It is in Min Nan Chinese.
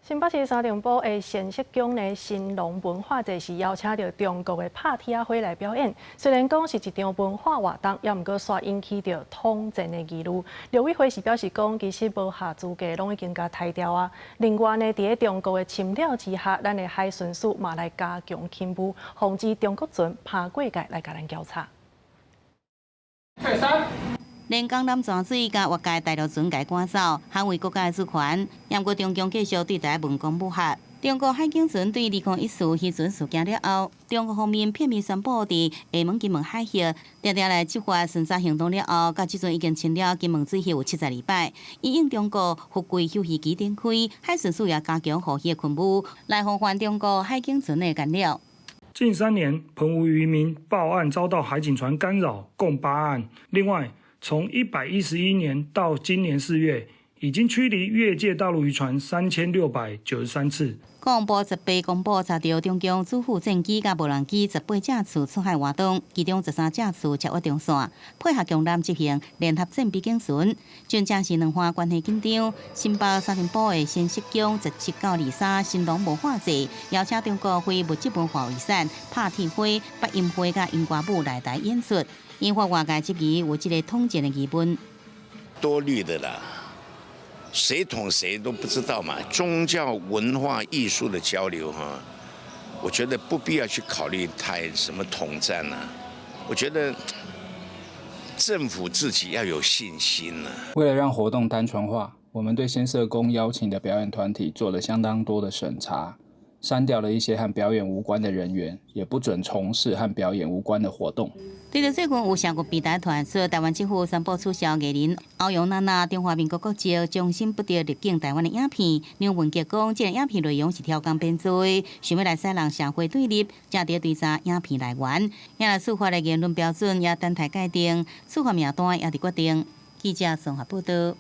新北市三重埔的仙跡宮的神農文化節是邀請著中國的拍鐵仔花來表演。雖然講是一場文化活動，也毋過煞引起著統戰的疑慮。陸委會是表示講，其實無合資格攏已經共刣掉啊。另外呢，佇咧中國的侵擾之下，咱的海巡署嘛來加強勤務，防止中國船爬過界來共咱攪吵。連江南泉水共越界大陸船共趕走，捍衛國家的主權。毋過中共繼續對台文攻武嚇。中國海警船對2014漁船事件了後，中國方面片面宣布佇廈門金門海域，定定來執法巡查行動了後，到這陣已經清了金門水域有72擺。因應中國福貴休漁期展開，海巡署也加強護漁的勤務，來防範中國海警船的干擾。近3年，澎湖漁民報案遭到海警船干擾，共8案。另外，從111年到今年4月，已經驅離越界大陸漁船3693次。國防部18公布查著中共主副戰機佮無人機18架次出海活動，其中13架次超越中線，配合強艦執行聯合戰備警巡。真正是兩岸關係緊張。新北三重埔的仙跡宮17到23神農文化節，邀請中國非物質文化遺產拍鐵花、八音會佮英歌舞來台演出，引發外界質疑有這個統戰的疑問。多慮的啦。誰統誰都不知道嘛。宗教文化藝術的交流哈，我覺得不必要去考慮太什麼統戰啊。我覺得政府自己要有信心啊。為了讓活動單純化，我們對先嗇宮邀請的表演團體做了相當多的審查，刪掉了一些和表演無關的人員，也不准從事和表演無關的活動。對著最近有社國平台傳出台灣政府宣布取消藝人歐陽娜娜中華民國國籍，終身不得入境台灣的影片，梁文傑講，這个影片內容是超工編造的，想欲來使人社會對立，正佇追查影片來源。也來處罰的言論標準也等待界定，處罰名單也佇決定。記者綜合報導。